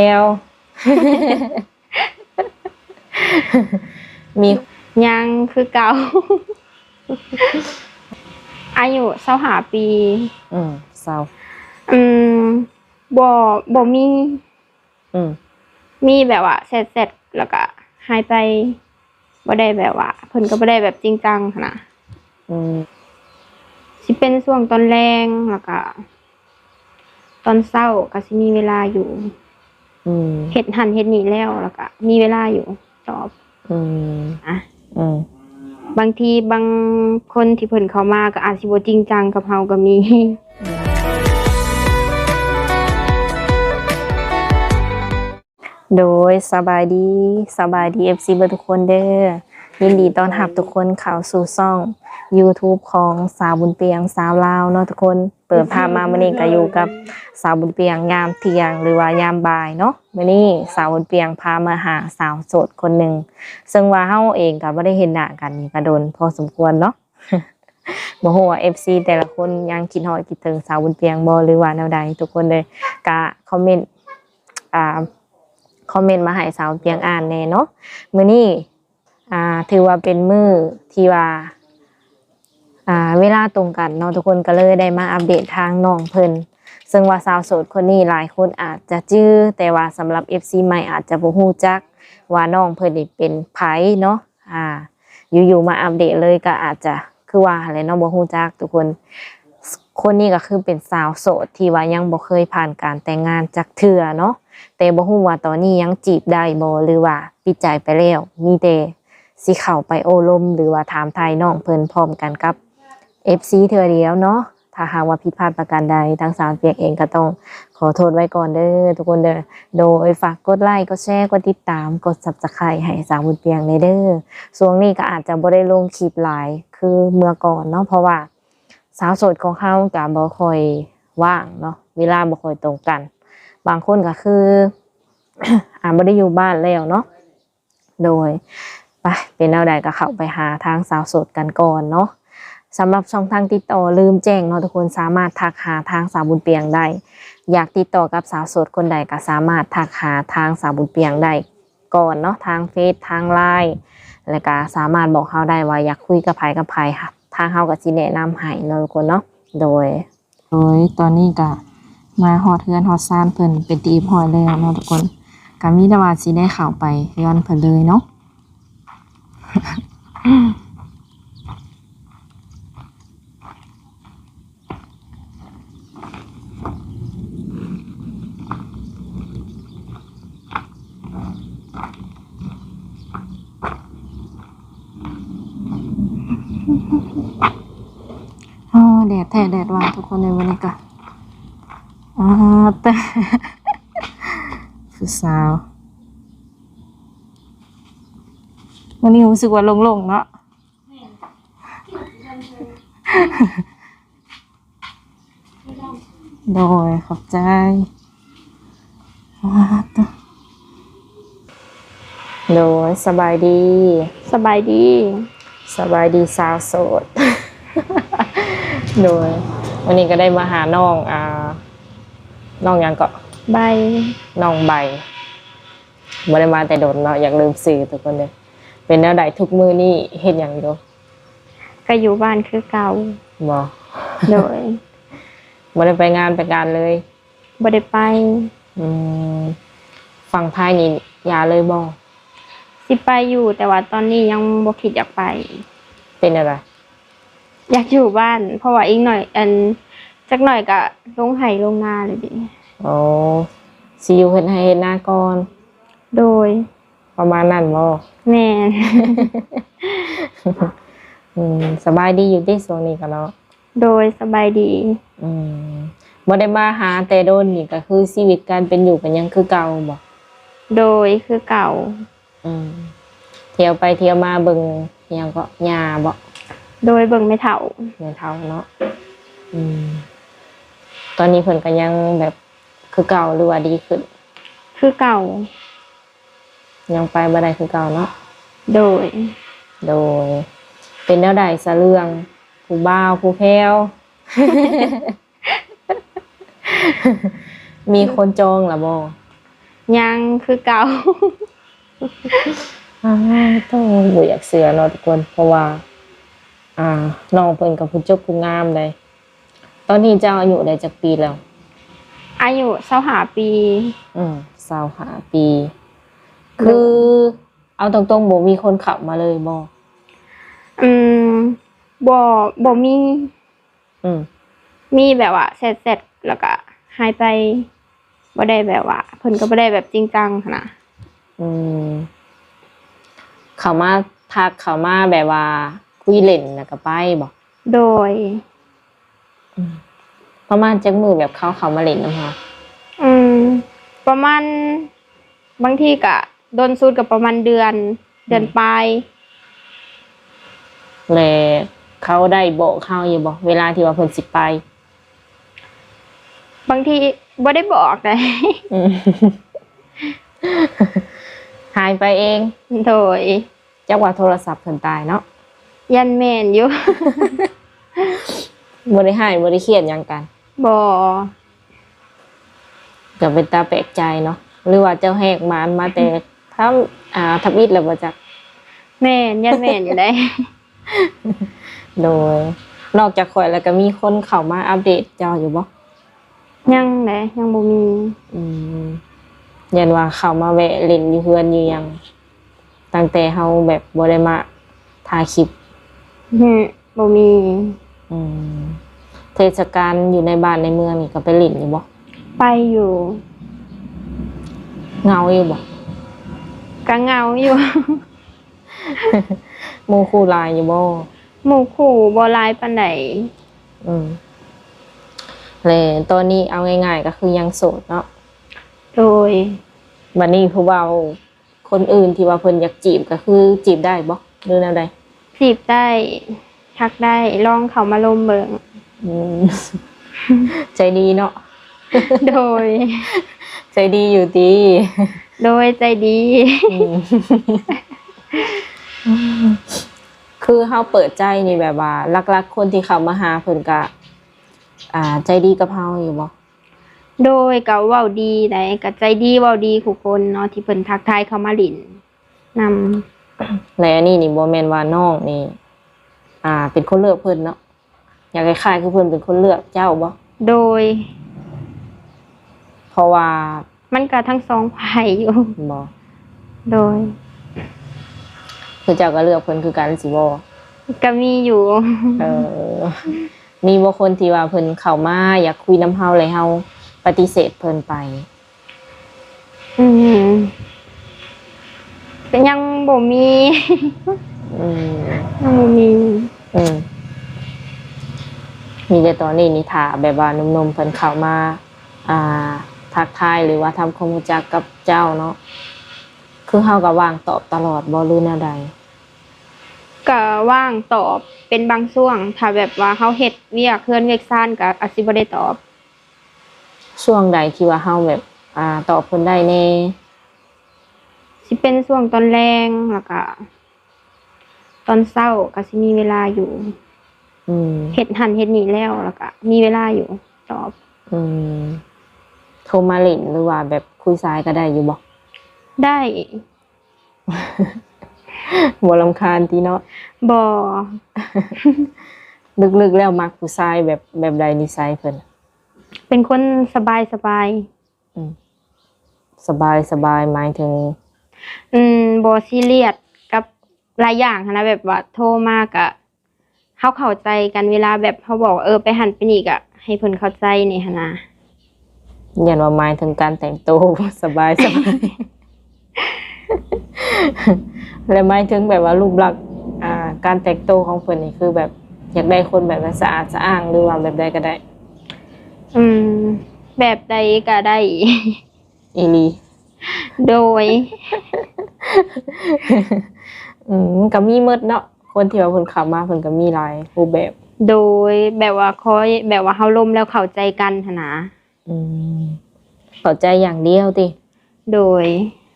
ແລ້ວ ມີ ຍັງຄືເກົ່າ. ອາຍຸຊາວຫ້າປີ. ອືມ ຊາວ ອືມ ບໍ່ ບໍ່ມີ. ອືມ ມີແບບວ່າແຊັດໆ ແລ້ວກະຫາຍໄປ ບໍ່ໄດ້ແບບວ່າ ເພິ່ນກໍບໍ່ໄດ້ແບບຈິງຈັງຫັ້ນນະ. ອືມ ຊິເປັນຊ່ວງຕອນແລງ ແລ້ວກະຕອນເຊົ້າກໍຊິມີເວລາຢູ່. ອືມ ເຮັດຫັ້ນເຮັດນີ້ແລ້ວ ແລ້ວກະມີເວລາຢູ່ຕອບ. ອືມ ອະ ອືມ ບາງທີບາງຄົນທີ່ເພິ່ນເຂົ້າມາກໍອາດຊິບໍ່ຈິງຈັງກັບເຮົາກໍມີ. ໂດຍ ສະບາຍດີ ສະບາຍດີ ເອັຟຊີ ເບິດທຸກຄົນເດີ. ຍິນດີຕ້ອນຮັບທຸກຄົນເຂົ້າສູ່ຊ່ອງຢູທູບຂອງສາວບຸນປຽງ ສາວລາວເນາະທຸກຄົນ. ເປີດພາບມາມື້ນີ້ກໍຢູ່ກັບສາວບຸນປຽງຍາມທ່ຽງ ຫຼືວ່າຍາມບ່າຍເນາະ. ມື້ນີ້ສາວບຸນປຽງພາມາຫາສາວໂສດຄົນໜຶ່ງ ເຊິ່ງວ່າເຮົາເອງກໍບໍ່ໄດ້ເຫັນໜ້າກັນນີ້ກໍດົນພໍສົມຄວນເນາະ. ບໍ່ຮູ້ວ່າ ເອັຟຊີ ແຕ່ລະຄົນຍັງຄິດຮອດຄິດເຖິງສາວບຸນປຽງບໍ່ ຫຼືວ່າແນວໃດ ທຸກຄົນເດີ. ກະຄອມເມັນ ອ່າ ຄອມເມັນມາໃຫ້ສາວບຸນປຽງອ່ານແດ່ເນາະ. ມື້ນີ້ ອ່າ ຖືວ່າເປັນມື້ທີ່ວ່າ ອ່າ ເວລາຕົງກັນເນາະ ທຸກຄົນ ກໍເລີຍໄດ້ມາອັບເດດທາງນ້ອງເພິ່ນ. ເຊິ່ງວ່າສາວໂສດຄົນນີ້ຫຼາຍຄົນອາດຈະຈື່ ແຕ່ວ່າສຳລັບ ເອັຟຊີ ໃໝ່ອາດຈະບໍ່ຮູ້ຈັກວ່ານ້ອງເພິ່ນນີ້ເປັນໃຜເນາະ. ອ່າ ຢູ່ໆມາອັບເດດເລີຍ ກໍອາດຈະຄືວ່າຫັ້ນແຫຼະເນາະ ບໍ່ຮູ້ຈັກທຸກຄົນ. ຄົນນີ້ກໍຄືເປັນສາວໂສດທີ່ວ່າຍັງບໍ່ເຄີຍຜ່ານການແຕ່ງງານຈັກເທື່ອເນາະ, ແຕ່ບໍ່ຮູ້ວ່າຕອນນີ້ຍັງຈີບໄດ້ບໍ່ ຫຼືວ່າປິດໃຈໄປແລ້ວ. ມີແຕ່ຊິເຂົ້າໄປໂອ້ລົມ ຫຼືວ່າຖາມໄຖ່ນ້ອງເພິ່ນພ້ອມກັນກັບ ເອັຟຊີ ເທື່ອດຽວເນາະ. ຖ້າຫາກວ່າຜິດພາດປະການໃດ ທາງສາວປຽງເອງກໍຕ້ອງຂໍໂທດໄວ້ກ່ອນເດີທຸກຄົນເດີ. ໂດຍ ຝາກກົດໄລ ກົດແຊ ກົດຕິດຕາມ ກົດ Subscribe ໃຫ້ສາວບຸນປຽງແດ່ເດີ. ຊ່ວງນີ້ກໍອາດຈະບໍ່ໄດ້ລົງຄລິບຫຼາຍຄືເມື່ອກ່ອນເນາະ ເພາະວ່າສາວໂສດຂອງເຮົາກໍບໍ່ຄ່ອຍວ່າງເນາະ, ເວລາບໍ່ຄ່ອຍຕົງກັນ. ບາງຄົນກໍຄື ອາ ບໍ່ໄດ້ຢູ່ບ້ານແລ້ວເນາະ. ໂດຍ ໄປ ເປັນແນວໃດກໍເຂົ້າໄປຫາທາງສາວໂສດກັນກ່ອນເນາະ. ສຳລັບຊ່ອງທາງຕິດຕໍ່ລືມແຈ້ງເນາະ ທຸກຄົນສາມາດທັກຫາທາງສາວບຸນປຽງໄດ້. ຢາກຕິດຕໍ່ກັບສາວໂສດຄົນໃດກໍສາມາດທັກຫາທາງສາວບຸນປຽງໄດ້ກ່ອນເນາະ ທາງເຟສ ທາງໄລນ໌ ແລ້ວກໍສາມາດບອກເຮົາໄດ້ວ່າຢາກຄຸຍກັບໃຜກັບໃຜ ທາງເຮົາກໍຊິແນະນຳໃຫ້ເນາະ ທຸກຄົນເນາະ. ໂດຍ ໂດຍ ຕອນນີ້ກະມາຮອດເຮືອນຮອດຊານເພິ່ນເປັນທີ່ຮຽບຮ້ອຍແລ້ວເນາະທຸກຄົນ, ກະມີແຕ່ວ່າຊິໄດ້ເຂົ້າໄປເຮືອນເພິ່ນເລີຍເນາະ. ອໍ ແດດແທ້ແດດວ່າທຸກຄົນເອີຍ ມື້ນີ້ກະ ອາ ແຕ່ ຜູ້ສາວ ມື້ນີ້ຮູ້ສຶກວ່າໂລ່ງໆເນາະ. ໂດຍ ຂອບໃຈ. ໂດຍ ສະບາຍດີ. ສະບາຍດີ. ສະບາຍດີສາວໂສດ. ໂດຍ ວັນນີ້ກໍໄດ້ມາຫານ້ອງ ອ່າ ນ້ອງຫຍັງເກາະ? ໃບ. ນ້ອງໃບ. ບໍ່ໄດ້ມາແຕ່ດົນເນາະ, ຢາກລືມຊື່ທຸກຄົນເດີ. ເປັນແນວໃດທຸກມື້ນີ້ ເຮັດຫຍັງຢູ່? ກໍຢູ່ບ້ານຄືເກົ່າ. ບໍ່? ໂດຍ. ບໍ່ໄດ້ໄປງານໄປການເລີຍ? ບໍ່ໄດ້ໄປ. ອືມ ຝັ່ງໄທນີ້ຢ່າເລີຍບໍ່? ຊິໄປຢູ່ ແຕ່ວ່າຕອນນີ້ຍັງບໍ່ຄິດຢາກໄປ. ເປັນແນວໃດ? ຢາກຢູ່ບ້ານ ເພາະວ່າອີກໜ້ອຍ ອັນ ຈັກໜ້ອຍກະລົງໄຮ່ລົງນາແລ້ວເດ. ອໍ ຊິຢູ່ເຮັດໄຮ່ເຮັດນາກ່ອນ. ໂດຍ. ປະມານນັ້ນບໍ່? ແມ່ນ. ອືມ ສະບາຍດີຢູ່ຕິຊ່ວງນີ້ກະເນາະ? ໂດຍ ສະບາຍດີ. ອືມ ບໍ່ໄດ້ມາຫາແຕ່ດົນນີ້ ກະຄືຊີວິດການເປັນຢູ່ກໍຍັງຄືເກົ່າບໍ່? ໂດຍ ຄືເກົ່າ. ອືມ ທ່ຽວໄປທ່ຽວມາເບິ່ງຫຍັງເກາະ ຍ່າບໍ? ໂດຍ ເບິ່ງແມ່ເຖົ້າ. ແມ່ເຖົ້າເນາະ. ອືມ ຕອນນີ້ເພິ່ນກໍຍັງແບບຄືເກົ່າ ຫຼືວ່າດີຂຶ້ນ? ຄືເກົ່າ. ຍັງໄປບໍ່ໄດ້ຄືເກົ່າເນາະ? ໂດຍ. ໂດຍ. ເປັນແນວໃດສະເລື່ອງຜູ້ບ່າວຜູ້ແພ້ວ? ມີຄົນຈອງລະບໍ່? ຍັງຄືເກົ່າ. ອ້າໂທ້ ບໍ່ຢາກເຊື່ອເນາະທຸກຄົນ ເພາະວ່າ ອ່າ ນ້ອງເພິ່ນກໍຜູ້ຈົບຜູ້ງາມໃດ໋. ຕອນນີ້ເຈົ້າອາຍຸໄດ້ຈັກປີແລ້ວ? ອາຍຸຊາວຫ້າປີ. ອືມ ຊາວຫ້າປີ. ໂດຍ. ຄື ເອົາຕົງໆ ບໍ່ມີຄົນເຂົ້າມາເລີຍບໍ່? ອືມ ບໍ່ ບໍ່ມີ. ອືມ ມີແບບວ່າແຊັດໆ ແລ້ວກະຫາຍໄປ ບໍ່ໄດ້ແບບວ່າ ເພິ່ນກໍບໍ່ໄດ້ແບບຈິງຈັງຫັ້ນນະ. ອືມ ເຂົ້າມາທັກ ເຂົ້າມາແບບວ່າຄຸຍຫຼິ້ນ ແລ້ວກໍໄປບໍ່? ໂດຍ. ອືມ ປະມານຈັກມື້ແບບເຂົາເຂົ້າມາຫຼິ້ນນຳເຮົາ? ອືມ ປະມານ ບາງທີກະດົນສຸດກໍປະມານເດືອນ ເດືອນປາຍ. ແລະ ເຂົາໄດ້ບອກເຮົາຢູ່ບໍ່ ເວລາທີ່ວ່າເພິ່ນຊິໄປ? ບາງທີບໍ່ໄດ້ບອກໃດ. ອືມ ຫາຍໄປເອງ. ໂດຍ. ຈັກວ່າໂທລະສັບເພິ່ນຕາຍເນາະ. ຢ້ານແມ່ນຢູ່. ບໍ່ໄດ້ຮ້າຍ ບໍ່ໄດ້ຄຽດຫຍັງກັນ. ບໍ່. ກໍເປັນຕາແປກໃຈເນາະ ຫຼືວ່າເຈົ້າແຫກມານມາແຕ່ທຳ ອ່າ ທຳອິດແລ້ວບໍ່ຈັກ. ແມ່ນ ຢ້ານແມ່ນຢູ່ໃດ໋. ໂດຍ. ນອກຈາກຂ້ອຍແລ້ວກໍມີຄົນເຂົ້າມາອັບເດດເຈົ້າຢູ່ບໍ່? ຍັງໃດ໋ ຍັງບໍ່ມີ. ອືມ ຢ້ານວ່າເຂົ້າມາແວະຫຼິ້ນຢູ່ເຮືອນຢູ່ຫຍັງ ຕັ້ງແຕ່ເຮົາແບບບໍ່ໄດ້ມາຖ່າຍຄລິບ. ອືມ ບໍ່ມີ. ອືມ ເທດສະການຢູ່ໃນບ້ານໃນເມືອງນີ້ກໍໄປຫຼິ້ນຢູ່ບໍ່? ໄປຢູ່. ເຫງົາຢູ່ບໍ່? ກໍເຫງົາຢູ່. ໝູ່ຄູ່ຫຼາຍຢູ່ບໍ່? ໝູ່ຄູ່ບໍ່ຫຼາຍປານໃດ. ອືມ ແລະ ຕອນນີ້ເອົາງ່າຍໆ ກໍຄືຍັງໂສດເນາະ? ໂດຍ. ບັດນີ້ຜູ້ບ່າວ ຄົນອື່ນທີ່ວ່າເພິ່ນຢາກຈີບ ກໍຄືຈີບໄດ້ບໍ່ ຫຼືແນວໃດ? ຈີບໄດ້ ທັກໄດ້ ລອງເຂົ້າມາລົມເບິ່ງ. ອືມ ໃຈດີເນາະ. ໂດຍ. ໃຈດີຢູ່ຕິ? ໂດຍ ໃຈດີ. ອືມ ຄືເຮົາເປີດໃຈນີ້ ແບບວ່າຫຼັກໆ ຄົນທີ່ເຂົ້າມາຫາເພິ່ນກະ ອ່າ ໃຈດີກັບເຮົາຢູ່ບໍ່? ໂດຍ ກໍເວົ້າດີໃດ໋ ກໍໃຈດີເວົ້າດີຄູ່ຄົນເນາະ ທີ່ເພິ່ນທັກທາຍເຂົ້າມາຫຼິ້ນນຳ. ແລະ ອັນນີ້ນີ້ບໍ່ແມ່ນວ່ານ້ອງນີ້ ອ່າ ເປັນຄົນເລືອກເພິ່ນເນາະ ຢາກຄ້າຍໆ ຄືເພິ່ນເປັນຄົນເລືອກເຈົ້າບໍ່? ໂດຍ. ເພາະວ່າ ມັນກໍທັງສອງຝ່າຍຢູ່. ບໍ່? ໂດຍ. ຄືເຈົ້າກໍເລືອກເພິ່ນຄືກັນຊິບໍ່? ກໍມີຢູ່. ເອີ ມີບໍ່ຄົນທີ່ວ່າເພິ່ນເຂົ້າມາຢາກຄຸຍນຳເຮົາ ແລ້ວເຮົາປະຕິເສດເພິ່ນໄປ? ອືມ ກໍຍັງບໍ່ມີ. ອືມ ຍັງບໍ່ມີ. ອືມ ມີແຕ່ຕອນນີ້ນີ້ຖ້າແບບວ່າໜຸ່ມໆ ເພິ່ນເຂົ້າມາ ອ່າ ທັກທາຍ ຫຼືວ່າທຳຄວາມຮູ້ຈັກກັບເຈົ້າເນາະ ຄືເຮົາກໍວ່າງຕອບຕະຫຼອດບໍ່ ຫຼືແນວໃດ? ກໍວ່າງຕອບເປັນບາງຊ່ວງ ຖ້າແບບວ່າເຮົາເຮັດວຽກເຮືອນວຽກຊານ ກໍອາດຊິບໍ່ໄດ້ຕອບ. ຊ່ວງໃດທີ່ວ່າເຮົາແບບ ອ່າ ຕອບເພິ່ນໄດ້ແດ່? ຊິເປັນຊ່ວງຕອນແລງ ແລ້ວກະຕອນເຊົ້າກໍຊິມີເວລາຢູ່. ອືມ ເຮັດຫັ້ນເຮັດນີ້ແລ້ວ ແລ້ວກະມີເວລາຢູ່ຕອບ. ອືມ ໂທມາຫຼິ້ນ ຫຼືວ່າແບບຄຸຍສາຍກໍໄດ້ຢູ່ບໍ່? ໄດ້. ບໍ່ລຳຄານຕິເນາະ? ບໍ່. ເລິກໆ ແລ້ວມັກຜູ້ຊາຍແບບ ແບບໃດ ນິໄສເພິ່ນ? ເປັນຄົນສະບາຍໆ. ອືມ ສະບາຍໆ ໝາຍເຖິງ? ອືມ ບໍ່ຊີຣຽສກັບຫຼາຍຢ່າງຫັ້ນນະ ແບບວ່າໂທມາກະ ເຮົາເຂົ້າໃຈກັນ ເວລາແບບເຮົາບອກວ່າ ເອີ ໄປຫັ້ນໄປນີ້ກະໃຫ້ເພິ່ນເຂົ້າໃຈນີ້ຫັ້ນນະ. ຢ້ານວ່າໝາຍເຖິງການແຕ່ງໂຕ ສະບາຍໆ ແລະ ໝາຍເຖິງແບບວ່າຮູບລັກ ອ່າ ການແຕ່ງໂຕຂອງເພິ່ນນີ້ ຄືແບບຢາກໄດ້ຄົນແບບວ່າສະອາດສະອ້າງ ຫຼືວ່າແບບໃດກໍໄດ້? ອືມ ແບບໃດກໍໄດ້. ອີ່ຫຼີ? ໂດຍ. ອືມ ມັນກໍມີໝົດເນາະ ຄົນທີ່ວ່າເພິ່ນເຂົ້າມາ ເພິ່ນກໍມີຫຼາຍຮູບແບບ. ໂດຍ ແບບວ່າຄອຍ ແບບວ່າເຮົາລົມແລ້ວເຂົ້າໃຈກັນຫັ້ນນະ. ອືມ ເຂົ້າໃຈຢ່າງດຽວຕິ? ໂດຍ.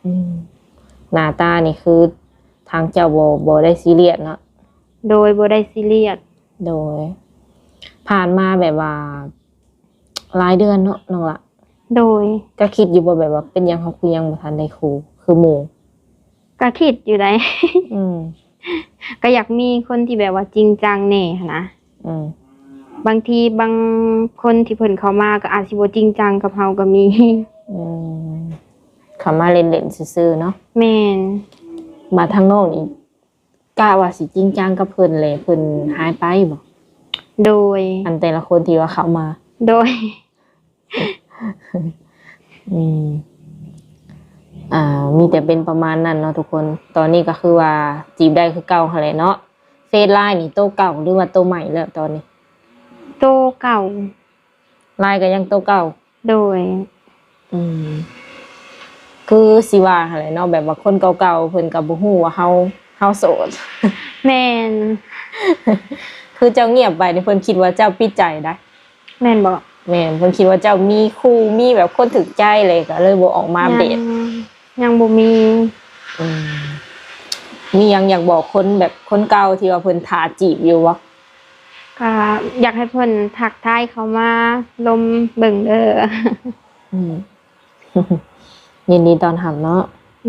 ອືມ ໜ້າຕານີ້ຄືທາງເຈົ້າບໍ່ ບໍ່ໄດ້ຊີຣຽສເນາະ? ໂດຍ ບໍ່ໄດ້ຊີຣຽສ. ໂດຍ. ຜ່ານມາແບບວ່າຫຼາຍເດືອນເນາະ ນ້ອງລະ? ໂດຍ ກໍຄິດຢູ່ບໍ່ ແບບວ່າເປັນຫຍັງເຮົາຄືຍັງບໍ່ທັນໄດ້ຄູ່ຄືໝູ່? ກໍຄິດຢູ່ໃດ໋ ອືມ ກໍຢາກມີຄົນທີ່ແບບວ່າຈິງຈັງແດ່ຫັ້ນນະ. ອືມ ບາງທີບາງຄົນທີ່ເພິ່ນເຂົ້າມາກໍອາດຊິບໍ່ຈິງຈັງກັບເຮົາກໍມີ. ອືມ ເຂົ້າມາຫຼິ້ນໆຊື່ໆເນາະ. ແມ່ນ. ມາທາງນ້ອງນີ້ ກະວ່າຊິຈິງຈັງກັບເພິ່ນແຫຼະ ເພິ່ນຫາຍໄປບໍ່? ໂດຍ. ອັນແຕ່ລະຄົນທີ່ວ່າເຂົ້າມາ? ໂດຍ. ອືມ ອ່າ ມີແຕ່ເປັນປະມານນັ້ນເນາະທຸກຄົນ. ຕອນນີ້ກໍຄືວ່າຈີບໄດ້ຄືເກົ່າຫັ້ນແຫຼະເນາະ. ເຟສ LINE ນີ້ໂຕເກົ່າ ຫຼືວ່າໂຕໃໝ່ແລ້ວຕອນນີ້? ໂຕເກົ່າ. LINE ກໍຍັງໂຕເກົ່າ? ໂດຍ. ອືມ ຄືຊິວ່າຫັ້ນແຫຼະເນາະ ແບບວ່າຄົນເກົ່າໆ ເພິ່ນກໍບໍ່ຮູ້ວ່າເຮົາ ເຮົາໂສດ. ແມ່ນ. ຄືເຈົ້າງຽບໄປນີ້ ເພິ່ນຄິດວ່າເຈົ້າປິດໃຈໄດ໋. ແມ່ນບໍ່? ແມ່ນ. ເພິ່ນຄິດວ່າເຈົ້າມີຄູ່ ມີແບບຄົນຖືກໃຈເລີຍ ກໍເລີຍບໍ່ອອກມາອັບເດດ. ຍັງ ຍັງບໍ່ມີ. ອືມ ມີຫຍັງຢາກບອກຄົນແບບຄົນເກົ່າທີ່ວ່າເພິ່ນຖ້າຈີບຢູ່ບໍ່? ກໍຢາກໃຫ້ເພິ່ນທັກທາຍເຂົ້າມາລົມເບິ່ງເດີ. ອືມ ຍິນດີຕ້ອນຮັບເນາະ.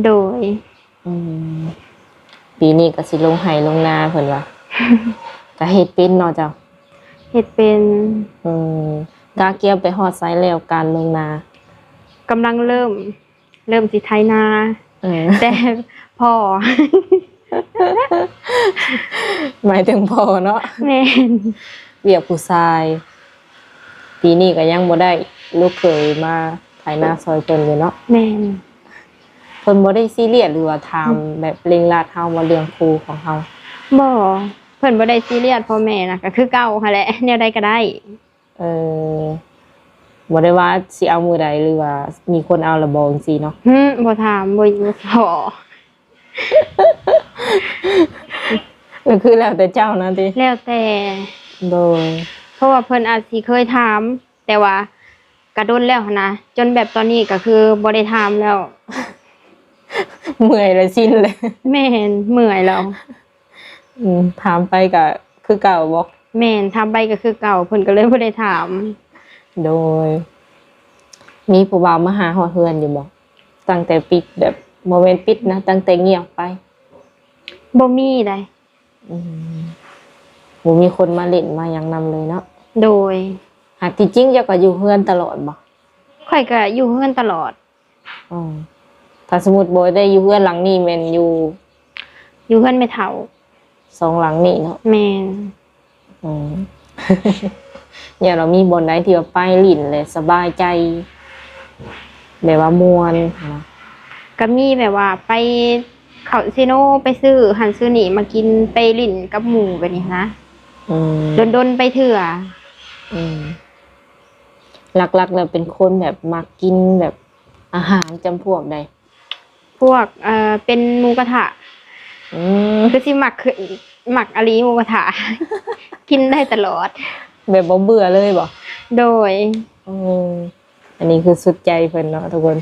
ໂດຍ. ອືມ ປີນີ້ກໍຊິລົງໄຮ່ລົງນາເພິ່ນວ່າ. ກໍເຮັດເປັນເນາະເຈົ້າ? ເຮັດເປັນ. ອືມ ກະກ່ຽວໄປຮອດໃສແລ້ວການລົງນາ? ກຳລັງເລີ່ມ ເລີ່ມຊິໄຖນາ. ເອີ ແຕ່ພໍ່ ໝາຍເຖິງພໍ່ເນາະ. ແມ່ນ. ວຽກຜູ້ຊາຍ ປີນີ້ກໍຍັງບໍ່ໄດ້ລູກເຂີຍມາໄຖນາຊ່ອຍເພິ່ນຢູ່ເນາະ. ແມ່ນ. ເພິ່ນບໍ່ໄດ້ຊີຣຽສ ຫຼືວ່າຖາມ ອືມ ແບບເລັ່ງລັດເຮົາບໍ່ ເລື່ອງຄູ່ຂອງເຮົາ? ບໍ່ ເພິ່ນບໍ່ໄດ້ຊີຣຽສ. ພໍ່ແມ່ນະ ກໍຄືເກົ່າຫັ້ນແຫຼະ ແນວໃດກໍໄດ້. ເອີ ບໍ່ໄດ້ວ່າຊິເອົາມື້ໃດ ຫຼືວ່າມີຄົນເອົາແລ້ວບໍ່ ຈັ່ງຊີ້ເນາະ? ຫື ບໍ່ຖາມ ບໍ່ ບໍ່ຂໍ. ກໍຄືແລ້ວແຕ່ເຈົ້ານະຕິ? ແລ້ວແຕ່. ໂດຍ. ເພາະວ່າເພິ່ນອາດຊິເຄີຍຖາມ ແຕ່ວ່າກະດົນແລ້ວຫັ້ນນະ ຈົນແບບຕອນນີ້ກໍຄືບໍ່ໄດ້ຖາມແລ້ວ. ເມື່ອຍແລ້ວ ຊິນແລ້ວ. ແມ່ນ ເມື່ອຍແລ້ວ. ອືມ ຖາມໄປກໍຄືເກົ່າບໍ່? ແມ່ນ ຖາມໄປກໍຄືເກົ່າ ເພິ່ນກໍເລີຍບໍ່ໄດ້ຖາມ. ໂດຍ. ມີຜູ້ບ່າວມາຫາຮອດເຮືອນຢູ່ບໍ່? ຕັ້ງແຕ່ປິດ ແບບບໍ່ແມ່ນປິດນະ ຕັ້ງແຕ່ງຽບໄປ. ບໍ່ມີໃດ. ອືມ ບໍ່ມີຄົນມາຫຼິ້ນມາຫຍັງນຳເລີຍເນາະ? ໂດຍ. ຫາກທີ່ຈິງເຈົ້າກໍຢູ່ເຮືອນຕະຫຼອດບໍ່? ຂ້ອຍກໍຢູ່ເຮືອນຕະຫຼອດ. ອໍ ຖ້າສົມມຸດບໍ່ໄດ້ຢູ່ເຮືອນຫຼັງນີ້ ແມ່ນຢູ່ ຢູ່ເຮືອນແມ່ເຖົ້າ ສອງຫຼັງນີ້ເນາະ? ແມ່ນ. ອືມ ແລ້ວມີບ່ອນໃດທີ່ວ່າໄປຫຼິ້ນແລ້ວສະບາຍໃຈ ແບບວ່າມ່ວນນະ? ກໍມີແບບວ່າໄປເຂົ້າເຊໂນ ໄປຊື້ຫັ້ນຊື້ນີ້ມາກິນ ໄປຫຼິ້ນກັບໝູ່ແບບນີ້ນະ. ອືມ ດົນໆໄປເທື່ອ. ອືມ ຫຼັກໆແລ້ວເປັນຄົນແບບມັກກິນແບບອາຫານຈຳພວກໃດ? ພວກ ເອີ ເປັນໝູກະທະ. ອືມ ຄືຊິມັກ ມັກອີ່ຫຼີໝູກະທະ ກິນໄດ້ຕະຫຼອດ ແບບບໍ່ເບື່ອເລີຍບໍ່? ໂດຍ. ເອີ ອັນນີ້ຄືສຸດໃຈເພິ່ນເນາະທຸກຄົນ.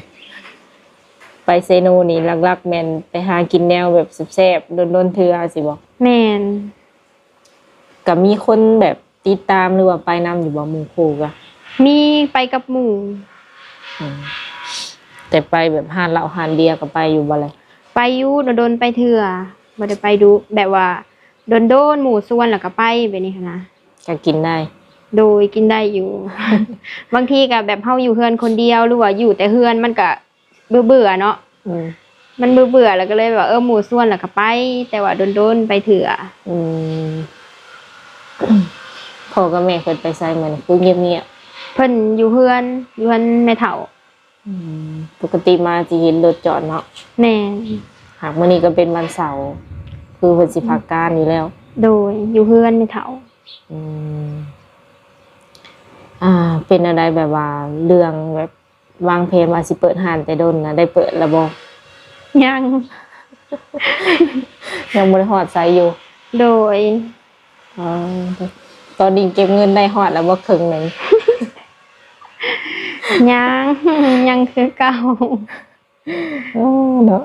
ໄປເຊໂນນີ້ຫຼັກໆແມ່ນໄປຫາກິນແນວແບບແຊບໆ ດົນໆເທື່ອຊິບໍ່? ແມ່ນ. ກໍມີຄົນແບບຕິດຕາມ ຫຼືວ່າໄປນຳຢູ່ບໍ່ ໝູ່ຄູ່ກະ? ມີ ໄປກັບໝູ່. ອືມ ແຕ່ໄປແບບຮ້ານເຫຼົ້າຮ້ານເບຍກໍໄປຢູ່ບໍ່ລະ? ໄປຢູ່ ດົນໆໄປເທື່ອ ບໍ່ໄດ້ໄປດຸ ແບບວ່າດົນໆໝູ່ຊວນແລ້ວກໍໄປແບບນີ້ຫັ້ນນະ. ກໍກິນໄດ້? ໂດຍ ກິນໄດ້ຢູ່. ບາງທີກໍແບບເຮົາຢູ່ເຮືອນຄົນດຽວ ຫຼືວ່າຢູ່ແຕ່ເຮືອນ ມັນກໍ ເບື່ອໆເນາະ. ອືມ ມັນເບື່ອໆ ແລ້ວກໍເລີຍວ່າ ເອີ ໝູ່ຊວນແລ້ວກໍໄປ ແຕ່ວ່າດົນໆໄປເທື່ອ. ອືມ ພໍ່ກັບແມ່ເພິ່ນໄປໃສມື້ນີ້ ຄືງຽບໆ? ເພິ່ນຢູ່ເຮືອນ ຢູ່ເຮືອນແມ່ເຖົ້າ. ອືມ ປົກກະຕິມາຊິເຫັນລົດຈອດເນາະ. ແມ່ນ. ຫາກມື້ນີ້ກໍເປັນວັນເສົາ ຄືເພິ່ນຊິພັກການຢູ່ແລ້ວ. ໂດຍ ຢູ່ເຮືອນແມ່ເຖົ້າ. ອືມ ອ່າ ເປັນແນວໃດ ແບບວ່າເລື່ອງແບບ ວາງແຜນວ່າຊິເປີດຮ້ານແຕ່ດົນນະ ໄດ້ເປີດແລ້ວບໍ່? ຍັງ ຍັງບໍ່ໄດ້ຮອດໃສຢູ່? ໂດຍ. ອໍ ຕອນນີ້ເກັບເງິນໄດ້ຮອດແລ້ວບໍ່ ເຄິ່ງໜຶ່ງ? ຍັງ ຍັງຄືເກົ່າ. ອໍ ເນາະ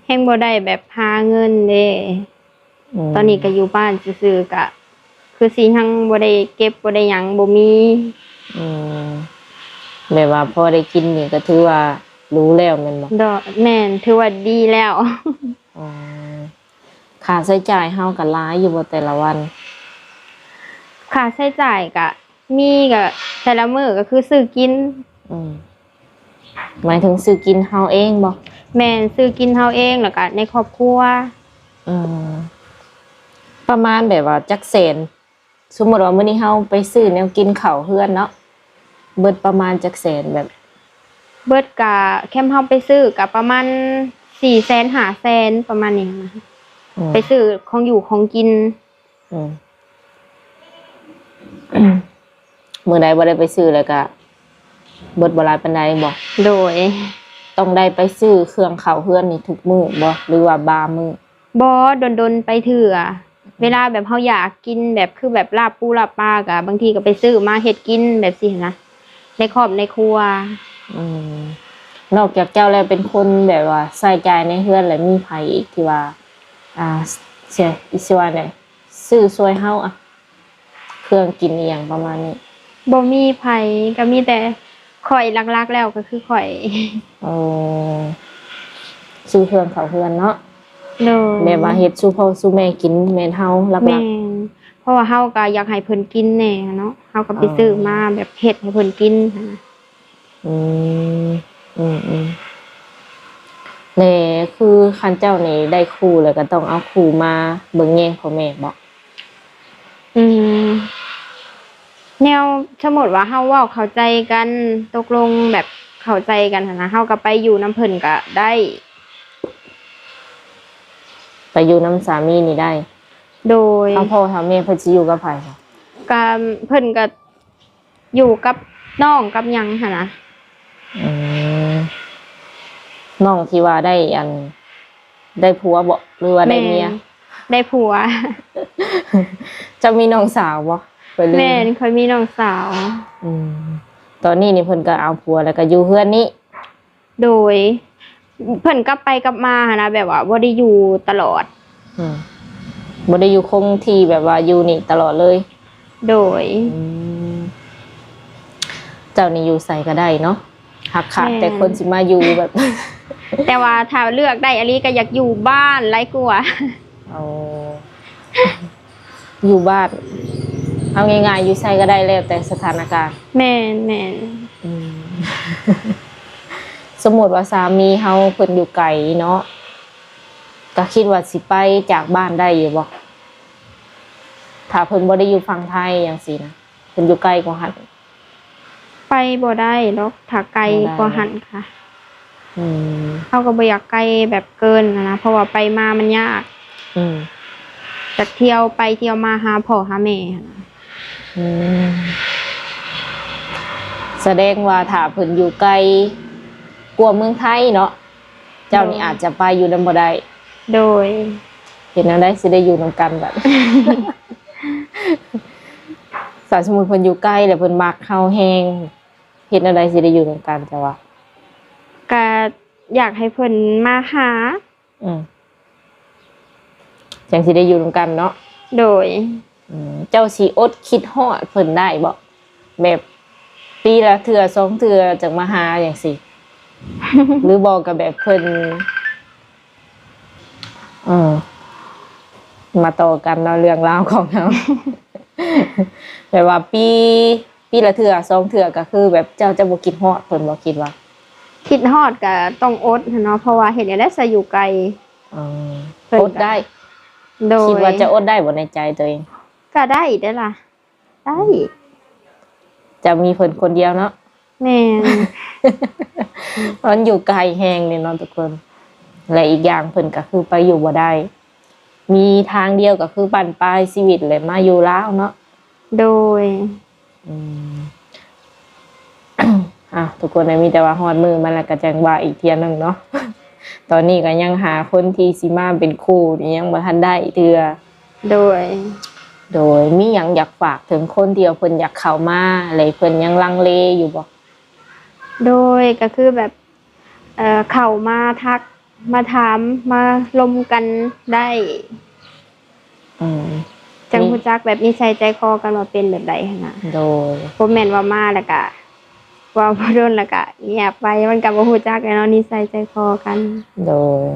ແຮ່ງບໍ່ໄດ້ແບບຫາເງິນເດ້. ອືມ ຕອນນີ້ກໍຢູ່ບ້ານຊື່ໆ ກະຄືຊິຍັງບໍ່ໄດ້ເກັບ ບໍ່ໄດ້ຫຍັງ ບໍ່ມີ. ອືມ ແບບວ່າພໍໄດ້ກິນນີ້ກໍຖືວ່າຫຼູແລ້ວແມ່ນບໍ່? ໂດຍ ແມ່ນ ຖືວ່າດີແລ້ວ. ອໍ ຄ່າໃຊ້ຈ່າຍເຮົາກໍຫຼາຍຢູ່ບໍ່ແຕ່ລະວັນ? ຄ່າໃຊ້ຈ່າຍກະມີ ກະແຕ່ລະມື້ກໍຄືຊື້ກິນ. ອືມ ໝາຍເຖິງຊື້ກິນເຮົາເອງບໍ່? ແມ່ນ ຊື້ກິນເຮົາເອງ ແລ້ວກະໃນຄອບຄົວ. ອືມ ປະມານແບບວ່າຈັກແສນ? ສົມມຸດວ່າມື້ນີ້ເຮົາໄປຊື້ແນວກິນເຂົ້າເຮືອນເນາະ ເບິດປະມານຈັກແສນ? ແບບ ເບິດກະ ແຄມເຮົາໄປຊື້ກະປະມານສີ່ແສນ ຫ້າແສນ ປະມານນີ້ນະ. ອືມ ໄປຊື້ຂອງຢູ່ຂອງກິນ. ອືມ ມື້ໃດບໍ່ໄດ້ໄປຊື້ແລ້ວກະເບິດບໍ່ຫຼາຍປານໃດບໍ່? ໂດຍ ຕ້ອງໄດ້ໄປຊື້ເຄື່ອງເຂົ້າເຮືອນນີ້ທຸກມື້ບໍ່ ຫຼືວ່າບາງມື້? ບໍ່ ດົນໆໄປເທື່ອ. ເວລາແບບເຮົາຢາກກິນ ແບບຄືແບບລາບປູລາບປາ ກະບາງທີກໍໄປຊື້ມາເຮັດກິນແບບຊີ້ນະ ໃນຄອບໃນຄົວ. ອືມ ນອກຈາກເຈົ້າແລ້ວ ເປັນຄົນແບບວ່າໃຊ້ຈ່າຍໃນເຮືອນ ແລ້ວມີໃຜອີກທີ່ວ່າ ອ່າ ຊິວ່າແນວໃດ ຊື້ຊ່ວຍເຮົາ ອະ ເຄື່ອງກິນອີ່ຫຍັງປະມານນີ້? ບໍ່ມີໃຜ ກໍມີແຕ່ຂ້ອຍ ຫຼັກໆແລ້ວກໍຄືຂ້ອຍ. ອໍ ຊື້ເຄື່ອງເຂົ້າເຮືອນເນາະ. ໂດຍ ແບບວ່າເຮັດສູ່ພໍ່ສູ່ແມ່ກິນ ແມ່ນເຮົາຫຼັກໆ. ແມ່ນ ເພາະວ່າເຮົາກໍຢາກໃຫ້ເພິ່ນກິນແດ່ເນາະ ເຮົາກໍໄປຊື້ມາ ແບບເຮັດໃຫ້ເພິ່ນກິນຫັ້ນນະ. ອືມ ອືມໆ ແລະ ຄືຄັນເຈົ້ານີ້ໄດ້ຄູ່ແລ້ວ ກໍຕ້ອງເອົາຄູ່ມາເບິ່ງແຍງພໍ່ແມ່ບໍ? ອືມ ແນວ ສົມມຸດວ່າເຮົາເວົ້າເຂົ້າໃຈກັນ ຕົກລົງແບບເຂົ້າໃຈກັນຫັ້ນນະ ເຮົາກໍໄປຢູ່ນຳເພິ່ນກໍໄດ້. ໄປຢູ່ນຳສາມີນີ້ໄດ້? ໂດຍ ທາງພໍ່ທາງແມ່ເພິ່ນຊິຢູ່ກັບໃຜ? ກໍເພິ່ນກໍ ຢູ່ກັບນ້ອງກັບຫຍັງຫັ້ນນະ. ອືມ ນ້ອງທີ່ວ່າໄດ້ອັນ ໄດ້ຜົວບໍ ຫຼືວ່າໄດ້ເມຍ? ແມ່ນ ໄດ້ຜົວ. ເຈົ້າມີນ້ອງສາວບໍ? ຂ້ອຍລືມ. ແມ່ນ ຂ້ອຍມີນ້ອງສາວ. ອືມ ຕອນນີ້ນີ້ເພິ່ນກໍເອົາຜົວ ແລ້ວກໍຢູ່ເຮືອນນີ້? ໂດຍ ເພິ່ນກັບໄປກັບມາຫັ້ນນະ ແບບວ່າບໍ່ໄດ້ຢູ່ຕະຫຼອດ. ອືມ ບໍ່ໄດ້ຢູ່ຄົງທີ່ ແບບວ່າຢູ່ນີ້ຕະຫຼອດເລີຍ? ໂດຍ. ອືມ ເຈົ້ານີ້ຢູ່ໃສກໍໄດ້ເນາະ ຫາກຂາດແຕ່ ແມ່ນ ຄົນຊິມາຢູ່ແບບ ແຕ່ວ່າຖ້າເລືອກໄດ້ອີ່ຫຼີກໍຢາກຢູ່ບ້ານຫຼາຍກວ່າ. ໂອ້ ຢູ່ບ້ານ ເອົາງ່າຍໆ ຢູ່ໃສກໍໄດ້ ແລ້ວແຕ່ສະຖານະການ. ແມ່ນໆ. ອືມ ສົມມຸດວ່າສາມີເຮົາເພິ່ນຢູ່ໄກເນາະ ກໍຄິດວ່າຊິໄປຈາກບ້ານໄດ້ຢູ່ບໍ່? ຖ້າເພິ່ນບໍ່ໄດ້ຢູ່ຝັ່ງໄທຈັ່ງຊີ້ນະ ເພິ່ນຢູ່ໄກກວ່າຫັ້ນ. ໄປບໍ່ໄດ້ດອກ ຖ້າໄກກວ່າຫັ້ນກະ ອືມ ເຮົາກໍບໍ່ຢາກໄກແບບເກີນຫັ້ນນະ ເພາະວ່າໄປມາມັນຍາກ. ອືມ ຈາກທ່ຽວໄປທ່ຽວມາຫາພໍ່ຫາແມ່ຫັ້ນນະ. ອືມ ສະແດງວ່າຖ້າເພິ່ນຢູ່ໄກກວ່າເມືອງໄທເນາະ ເຈົ້ານີ້ ໂດຍ ອາດຈະໄປຢູ່ນຳບໍ່ໄດ້. ໂດຍ. ເຮັດແນວໃດຊິໄດ້ຢູ່ນຳກັນບັດ? ຖ້າສົມມຸດເພິ່ນຢູ່ໄກແລ້ວເພິ່ນມັກເຮົາແຮງ ເຮັດແນວໃດຊິໄດ້ຢູ່ນຳກັນ ເຈົ້າວ່າ? ກະຢາກໃຫ້ເພິ່ນມາຫາ. ອືມ ຈັ່ງຊິໄດ້ຢູ່ນຳກັນເນາະ. ໂດຍ. ອືມ ເຈົ້າຊິອົດຄິດຮອດເພິ່ນໄດ້ບໍ່? ແບບປີລະເທື່ອສອງເທື່ອຈັ່ງມາຫາຈັ່ງຊີ້ ຫຼືບໍ່ກໍແບບເພິ່ນ ເອີ ມາຕໍ່ກັນເນາະ ເລື່ອງລາວຂອງເຮົາ ແບບວ່າປີ ປີລະເທື່ອສອງເທື່ອ ກໍຄືແບບເຈົ້າຈະບໍ່ຄິດຮອດເພິ່ນບໍ່? ຄິດວ່າ ຄິດຮອດກໍຕ້ອງອົດຫັ້ນເນາະ ເພາະວ່າເຮັດແນວໃດຊະຢູ່ໄກ. ອໍ ເພິ່ນ ອົດໄດ້. ໂດຍ. ຄິດວ່າຈະອົດໄດ້ບໍ່ໃນໃຈຕົວເອງ? ກໍໄດ້ເດ້ລະ ໄດ້. ເຈົ້າມີເພິ່ນຄົນດຽວເນາະ. ແມ່ນ. ມັນຢູ່ໄກແຮງເດ້ເນາະທຸກຄົນ ແລະ ອີກຢ່າງເພິ່ນກໍຄືໄປຢູ່ບໍ່ໄດ້ ມີທາງດຽວກໍຄືບັ້ນປາຍຊີວິດ ແລະ ມາຢູ່ລາວເນາະ. ໂດຍ. ອືມ ອ່ະ ທຸກຄົນ ມີແຕ່ວ່າຮອດມື້ມັນແລ້ວກໍຈັ່ງວ່າອີກເທື່ອໜຶ່ງເນາະ. ຕອນນີ້ກໍຍັງຫາຄົນທີ່ຊິມາເປັນຄູ່ນີ້ຍັງບໍ່ທັນໄດ້ເທື່ອ. ໂດຍ. ໂດຍ. ມີຫຍັງຢາກຝາກເຖິງຄົນທີ່ວ່າເພິ່ນຢາກເຂົ້າມາ ແລະ ເພິ່ນຍັງລັງເລຢູ່ບໍ່? ໂດຍ. ກໍຄືແບບ ເອີ ເຂົ້າມາທັກ ມາຖາມ ມາລົມກັນໄດ້. ອືມ ຈັ່ງຮູ້ຈັກແບບນິໄສໃຈຄໍກັນວ່າເປັນແບບໃດຫັ້ນນະ. ໂດຍ. ບໍ່ແມ່ນວ່າມາແລ້ວກະ ເວົ້າບໍ່ດົນແລ້ວກະງຽບໄປ ມັນກະບໍ່ຮູ້ຈັກແຫຼະເນາະ ນິໄສໃຈຄໍກັນ. ໂດຍ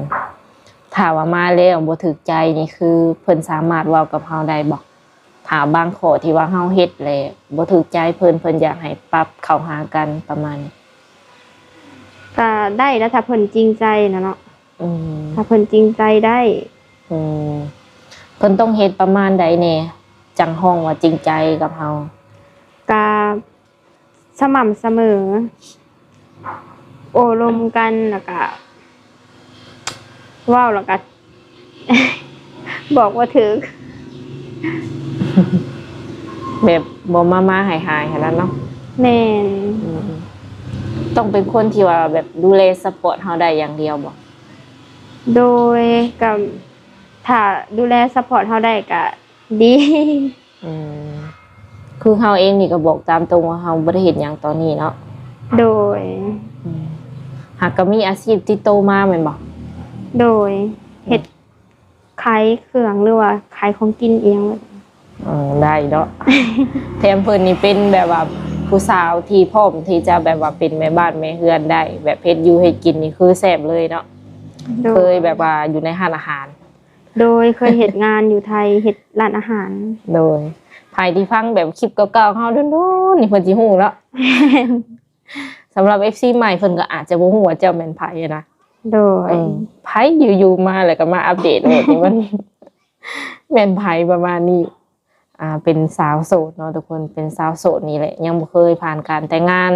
ຖ້າວ່າມາແລ້ວບໍ່ຖືກໃຈນີ້ ຄືເພິ່ນສາມາດເວົ້າກັບເຮົາໄດ້ບໍ່? ຖ້າບາງຂໍ້ທີ່ວ່າເຮົາເຮັດແລ້ວບໍ່ຖືກໃຈເພິ່ນ ເພິ່ນຢາກໃຫ້ປັບເຂົ້າຫາກັນປະມານນີ້. ກະໄດ້ນະ ຖ້າເພິ່ນຈິງໃຈນະເນາະ. ອືມ ຖ້າເພິ່ນຈິງໃຈໄດ້. ອືມ ເພິ່ນຕ້ອງເຮັດປະມານໃດແດ່ ຈັ່ງຮ້ອງວ່າຈິງໃຈກັບເຮົາ? ກະສະໝ່ຳສະເໝີ ໂອ້ລົມກັນ ແລ້ວກະເວົ້າ ແລ້ວກະ ບອກບໍ່ຖືກ ແບບບໍ່ມາໆຫາຍໆຫັ້ນນະເນາະ. ແມ່ນ. ອືມ ຕ້ອງເປັນຄົນທີ່ວ່າແບບດູແລຊັບພອດເຮົາໄດ້ຢ່າງດຽວບໍ່? ໂດຍ ກະຖ້າດູແລຊັບພອດເຮົາໄດ້ກະດີ. ອືມ ຄືເຮົາເອງນີ້ກໍບອກຕາມຕົງວ່າເຮົາບໍ່ໄດ້ເຮັດຫຍັງຕອນນີ້ເນາະ. ໂດຍ. ອືມ ຫາກກໍມີອາຊີບຕິດໂຕມາແມ່ນບໍ່? ໂດຍ ເຮັດ ອືມ ຂາຍເຄື່ອງ ຫຼືວ່າຂາຍຂອງກິນອີ່ຫຍັງ. ອືມ ໄດ້ເນາະ ແຖມເພິ່ນນີ້ເປັນແບບວ່າຜູ້ສາວທີ່ພ້ອມທີ່ຈະແບບວ່າເປັນແມ່ບ້ານແມ່ເຮືອນໄດ້ ແບບເຮັດຢູ່ເຮັດກິນນີ້ຄືແຊບເລີຍເນາະ. ໂດຍ. ເຄີຍແບບວ່າຢູ່ໃນຮ້ານອາຫານ. ໂດຍ ເຄີຍເຮັດງານຢູ່ໄທ ເຮັດຮ້ານອາຫານ. ໂດຍ ໃຜທີ່ຟັງແບບຄລິບເກົ່າໆເຮົາດົນໆນີ້ ເພິ່ນຊິຮູ້ເນາະ. ແມ່ນ. ສຳລັບເອັຟຊີໃໝ່ ເພິ່ນກໍອາດຈະບໍ່ຮູ້ວ່າເຈົ້າແມ່ນໃຜນະ. ໂດຍ. ເອີ ໃຜຢູ່ໆມາແລ້ວກໍມາອັບເດດໂລດນີ້ ມັນແມ່ນໃຜປະມານນີ້. ອ່າ ເປັນສາວໂສດເນາະທຸກຄົນ ເປັນສາວໂສດນີ້ແຫຼະ ຍັງບໍ່ເຄີຍຜ່ານການແຕ່ງງານ.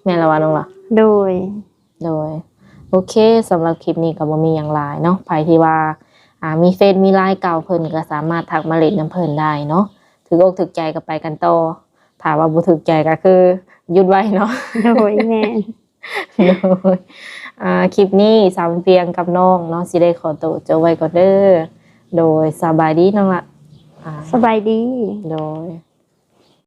ແມ່ນລະວ່ານ້ອງລະ? ໂດຍ. ໂດຍ ໂອເຄ ສຳລັບຄລິບນີ້ກໍບໍ່ມີຫຍັງຫຼາຍເນາະ ໃຜທີ່ວ່າ ອ່າ ມີເຟສມີລາຍເກົ່າເພິ່ນກໍສາມາດທັກມາຫຼິ້ນນຳເພິ່ນໄດ້ເນາະ ຖືກອົກຖືກໃຈກໍໄປກັນຕໍ່ ຖ້າວ່າບໍ່ຖືກໃຈກໍຄືຢຸດໄວ້ເນາະ. ໂດຍ ແມ່ນ. ໂດຍ ອ່າ ຄລິບນີ້ສາວເປັນພຽງກັບນ້ອງເນາະ ຊິໄດ້ຂໍໂຕຈົບໄວ້ກ່ອນເດີ. ໂດຍ ສະບາຍດີນ້ອງລະ. ອ່າ ສະບາຍດີ. ໂດຍ.